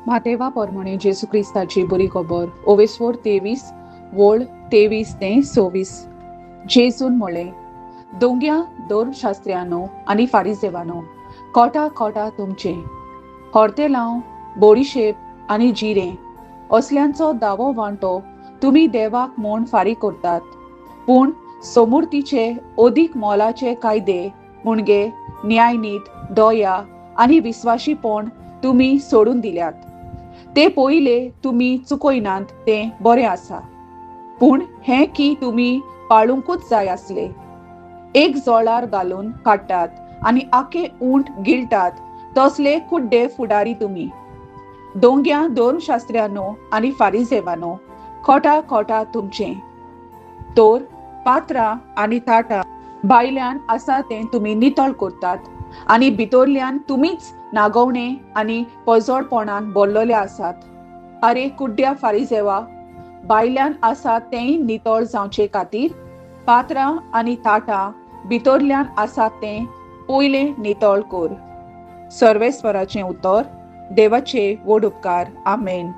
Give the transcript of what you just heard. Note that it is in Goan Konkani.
मातेवा पोरमणे जेजू क्रिस्ताची बरी खबर ओवेस्वोर 23 वोळ 23 ते 26. जेजून म्हळें, दोंग्या धर्मशास्त्र्यानो आनी फारिजेवानो, कोटा कोटा तुमचें. हॉर्तेलांव, बोडीशेप आनी जिरें असल्यांचो दावो वांटो तुमी देवाक म्हूण फारीक करतात, पूण सोमुर्तीचे अदीक मोलाचे कायदे म्हणजे न्यायनीत, दया आनी विस्वाशीपण तुमी सोडून दिल्यात. ते पयले तुमी चुकयनात तें बरें आसा, पूण हें की तुमी पाळुंकूच जाय आसले. एक जोळार घालून काडटात आनी आखे उंट गिळटात तसले कुड्डे फुडारी तुमी. दोंग्या धर्मशास्त्र्यानो आनी फारिजेवानो, खोटा खोटा तुमचें. तर पात्रां आनी ताटां भायल्यान आसा तें तुमी नितळ करतात आनी भितरल्यान तुमीच नागोवणे आनी पजोडपणान भरलेले आसात. आरे कुड्ड्या फारिजेवा, भायल्यान आसा तेंय नितळ जावचे खातीर पात्रां आनी ताटां भितरल्यान आसा तें पयलें नितळ कर. सर्वेस्वराचें उतर. देवाचे व्हड उपकार. आमेन.